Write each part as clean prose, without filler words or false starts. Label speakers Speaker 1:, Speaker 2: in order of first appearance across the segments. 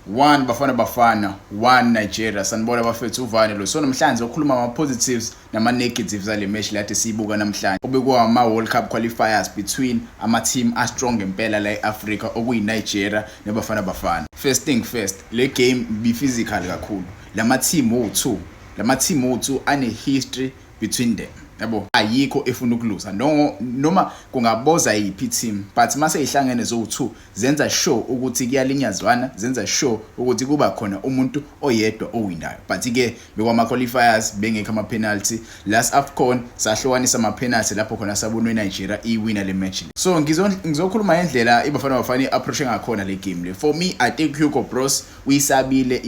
Speaker 1: One Bafana Bafana, one Nigeria. Sanibona bafethu, uvane lo. So namhlanje okhuluma ama-positives nama-negatives ale match lade siyibuka namhlanje. Obekuwama-World Cup qualifiers between ama-team a-strong ngempela la e-Africa, okuyi-Nigeria neBafana Bafana. First thing first, le game bi-physical kakhulu. Lama team wo2, lama team wo2 ane-history between them. Yabo, ayikho efuna ukuluza no, noma kungaboza yiphi team, but mase ihlangene zo2 zenza sure ukuthi kuyalinyazwana, zenza sure ukuthi kuba khona umuntu oyedwa owinayo. But ke bekwama qualifiers, bengekho ama penalty. Last AFCON sahlukanisa ama penalty lapho khona sabonwe iNigeria iwina le match. So ngizokhuluma ngendlela iBafana Bafana i-approach ngakhona le game le. For me, I think Hugo Broos uyisabile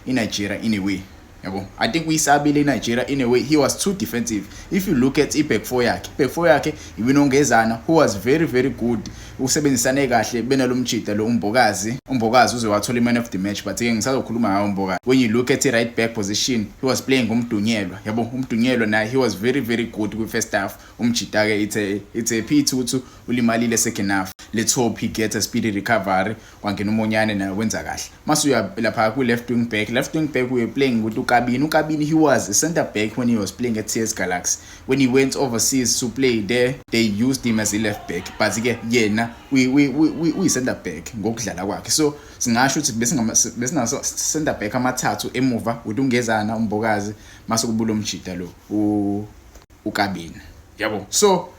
Speaker 1: iNigeria in a way, yabo. I think uyisabile iNigeria in a way. He was too defensive. If you look at i-back four yakhe, back four yakhe ibinoNgezana, who was very very good, usebenzisane kahle benalomjida lo uMbokazi. UMbokazi uze wathola i-man of the match, but ke ngisazokhuluma ngayo uMbokazi. When you look at i-right back position, he was playing uMdunyelwa, yabo. UMdunyelwa naye, he was very very good kwi-first half. Umjida ke, it's a pity ukuthi ulimalile second half. Let's hope he gets a speedy recovery. Kwangena uMonyane, naye wenza kahle. Mase uya lapha ku-left wing back, left wing back we were playing with uKabini. UKabini, he was a center back when he was playing at TS Galaxy. When he went overseas to play there, they used him as a left back, but ke yena we center back ngokudlala kwakhe. So singasho ukuthi besina center back amathathu emuva, with uNgezana, uMbokazi, mase kubula umjida lo uKabini, yabo. So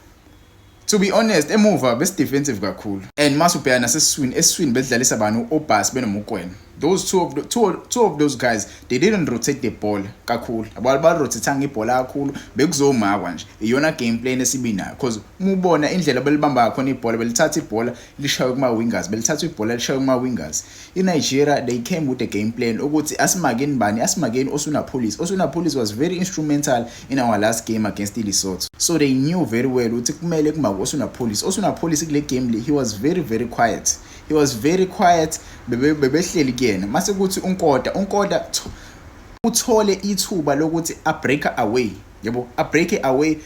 Speaker 1: to be honest, emuva besi defensive kakhulu. And mase ubheka nasesiswini, esiswini bedlalisa bani? Obas benoMokoena. Those two of the, two, two of those guys, they didn't rotate the ball kakhulu, abo ba-rotate ibhola kakhulu, bekuzomakwa nje. Iyona game plan esibinayo, because uma ubona indlela belibamba ngakhona ibhola, belithatha ibhola lishawe kuma wingers, belithatha ibhola lishawe kuma wingers. INigeria, they came with a game plan ukuthi asimakeni bani? Asimakeni Oswin Appollis. Oswin Appollis was very instrumental in our last game against iLesotho, so they knew very well ukuthi kumele kumake Oswin Appollis. Oswin Appollis kule game le, he was very very quiet. He was very quiet. Bebehleli kuyena. Mase kuthi uNkota, uNkota uthole ithuba lokuthi a break away, yabo, a break away,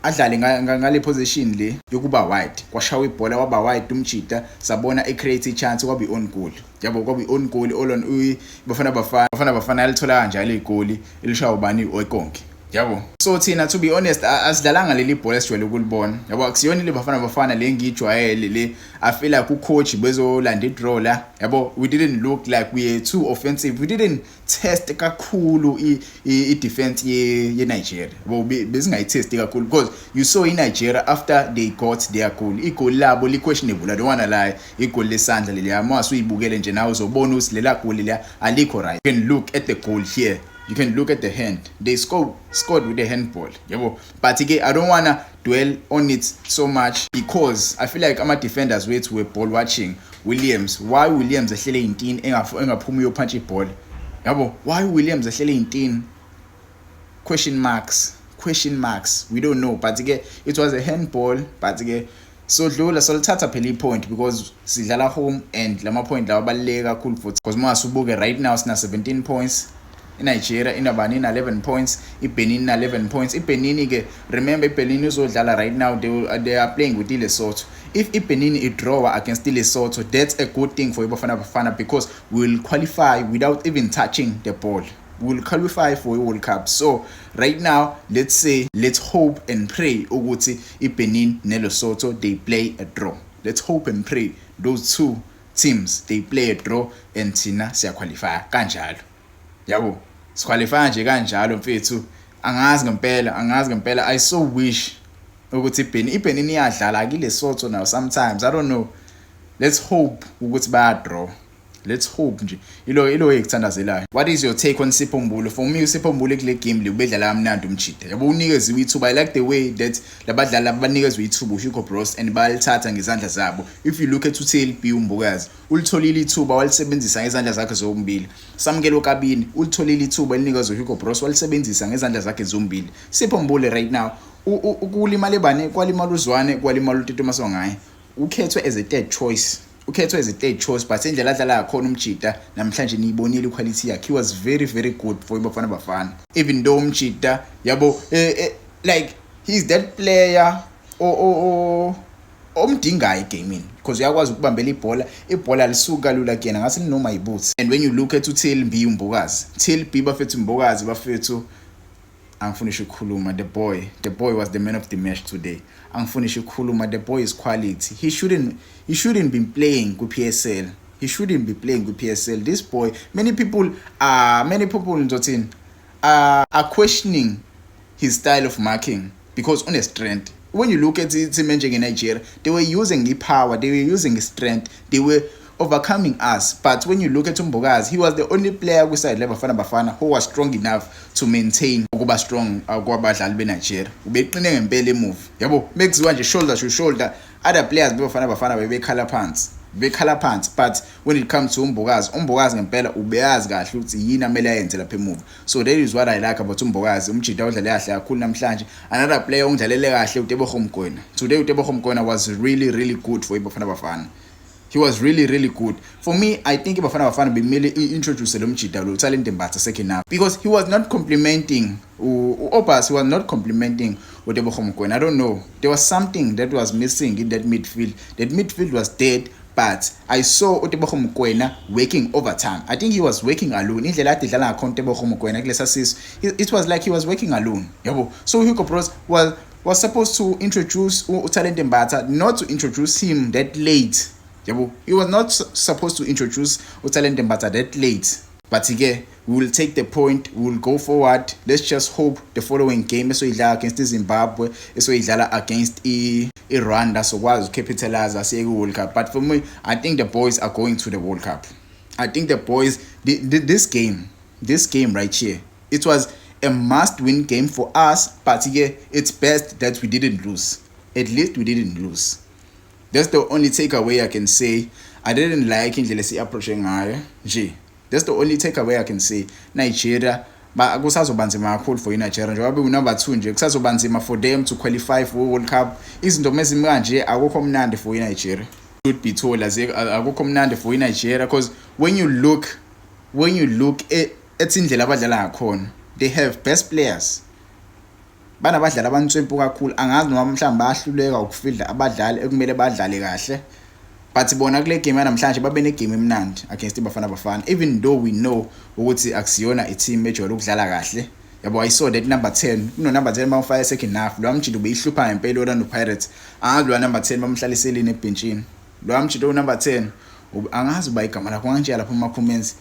Speaker 1: adlale ngale position le yokuba wide. Kwashawa ibhola, waba wide umjida, sabona e-create chance, kwabe own goal, yabo, kwabe own goal. Olon Bafana Bafana, Bafana Bafana yalithola kanjalo igoli elishawa ubani? Oyikonke, yabo. So thina, to be honest, asidlalanga leli bhola esijwayele ukulibona, yabo. Akusiyona le Bafana Bafana le ngiyijwayele le. I feel like ucoach bezolanda i-draw la, yabo. We didn't look like we were too offensive. We didn't test kakhulu i-defense ye Nigeria, yabo. Besingayitest kakhulu, because you saw in Nigeria, after they got their goal, igoli labo li questionable. I don't wanna lie, igoli lesandla leliya, mase uyibukele nje nawe uzobona ukuthi lela goli la alikho right. You can look at the goal here, you can look at the hand. They scored with the handball, yabo. But ke I don't wanna dwell on it so much, because I feel like ama defenders wethu were ball watching. Williams, why Williams ehlele intini engaphumi uyopunch ibhola, yabo? Why Williams ehlele intini? Question marks, question marks, we don't know. But ke it was a handball. But ke sodlula, solithatha phela i-point, because sidlala home and lama point lawa abaluleke kakhulu futhi, because uma usubuke right now sina 17 points, iNigeria inabani? Ina 11 points. iBenin ina 11 points. iBenin ke, remember, iBenin izodlala right now. They are playing with iLesotho. If iBenin i-draw against iLesotho, that's a good thing for iBafana Bafana, because we will qualify without even touching the ball. We will qualify for i-World Cup. So right now, let's say, let's hope and pray ukuthi iBenin neLesotho, they play a draw. Let's hope and pray those two teams, they play a draw, and thina siyaqualify kanjalo, yabo. Siqualify nje kanjalo, mfethu. Angazi ngempela, angazi ngempela. I so wish ukuthi iBenin iyadlala kuLesotho now sometimes. I don't know, let's hope ukuthi baya draw. Let's hope nje, ilo ekuthandazelayo. What is your take on Sipho Mbule? For me, uSipho Mbule kule game le ubedlala kamnandi umjida, yabo. Unikezwe ithuba. I like the way that labadlali abanikezwe ithuba uHugo Broos and bayalithatha ngezandla zabo. If you look at uTLB uMbokazi, ulitholile ithuba, walisebenzisa ngezandla zakhe zombili. Samkelo Kabini ulitholile ithuba elinikezwe uHugo Broos, walisebenzisa ngezandla zakhe zombili. Sipho Mbule right now, kulimale bani? Kwalimala uZwane, kwalimala uTito Maswanganyi. Ukhethwe as a third choice, ukhethwe as a third choice, but indlela adlala ngakhona umjida namhlanje, niyibonile iquality yakhe. He was very very good for iBafana Bafana, even though umjida, yabo, like, he's that player o omdingayo egamini because uyakwazi ukubambela ibhola, ibhola lisuka kalula kuyena ngase noma yibuthi. And when you look at uTLB uMbokazi, TLB bafethu, Mbokazi bafethu, angifuni ukukhuluma. The boy was the man of the match today. Angifuni ukukhuluma, the boy is quality. He shouldn't be playing ku-PSL. He shouldn't be playing ku-PSL, this boy. Many people ngizothini, are questioning his style of marking because une strength. When you look at it, team njenge-Nigeria, they were using i-power, they were using strength, they were overcoming us. But when you look at uMbokazi, he was the only player kwiside leBafana Bafana who was strong enough to maintain ukuba strong kwabadlali beNigeria. Ubeqine ngempela emuva, yabo, mekuziwa nje shoulder to shoulder, other players beBafana Bafana bebekhala phansi, bekhala phansi. But when it comes to uMbokazi, uMbokazi ngempela ubeyazi kahle ukuthi yini amele ayenze lapha emuva. So that is what I like about uMbokazi. Umjida udlale kahle kakhulu namhlanje. Another player ongidlalele kahle, uTebogo Mokoena. Today uTebogo Mokoena was really, really good for iBafana Bafana. He was really, really good. For me, I think iBafana Bafana bemele i-introduce lo mjida lo Talent Mbatha second half because he was not complimenting u-Obas, he was not complimenting uTebogo Mokoena. I don't know, there was something that was missing in that midfield. That midfield was dead, but I saw uTebogo Mokoena working overtime. I think he was working alone. Indlela ade dlala ngakhona uTebogo Mokoena kulesa sisu, it was like he was working alone, yabo. So Hugo Broos was supposed to introduce uTalent Mbatha, not to introduce him that late, yabo. He was not supposed to introduce uTalent Mbatha that late. But ke we will take the point, we will go forward. Let's just hope the following game esoyidlala against iZimbabwe, esoyidlala against iRwanda, sokwazi ukucapitalize siye ku-World Cup. But for me, I think the boys are going to the World Cup. I think the boys, this game right here, it was a must win game for us. But yeah, it's best that we didn't lose. At least we didn't lose. That's the only takeaway I can say. I didn't like indlela esi-approach ngayo nje. That's the only takeaway I can say. Nigeria ba kusazoba nzima kakhulu for iNigeria njengoba bewu-number 2 nje, kusazoba nzima for them to qualify for World Cup. Izinto mezimi kanje, akukho mnandi for iNigeria. Should be told, akukho mnandi for iNigeria because when you look at indlela abadlala ngakhona, they have best players, banabadlali abantswempu kakhulu. Angazi noma mhlawumbe bayahluleka ukufidla abadlali ekumele badlale kahle, but bona kule game yanamhlanje babe negame emnandi against iBafana Bafana, even though we know ukuthi akusiyona i-team ejwayele ukudlala kahle, yabo. I saw that number 10, kuno number 10 bamfaka second half. Lo mjida ubeyihlupha ngempela Orlando Pirates. Angazi lo number 10 bamhlaliseleni ebhenchini. Lo mjida number 10, angazi uba igama lakho, ngangitshela lapha kuma comments.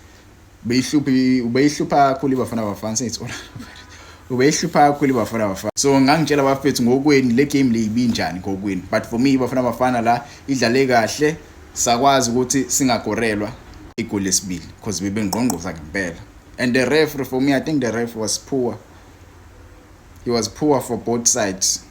Speaker 1: Beyihlupha, ubeyihlupha kakhulu iBafana Bafana. Sengithi Orlando Pirates, ubeyihlupha kakhulu iBafana Bafana. So ngangitshela bafethu ngokweni, le game le ibinjani ngokweni? But for me, iBafana Bafana la idlale kahle, sakwazi ukuthi singagorelwa igoli lesibili because bebengqongqoza ngempela. And the ref, for me, I think the ref was poor. He was poor for both sides.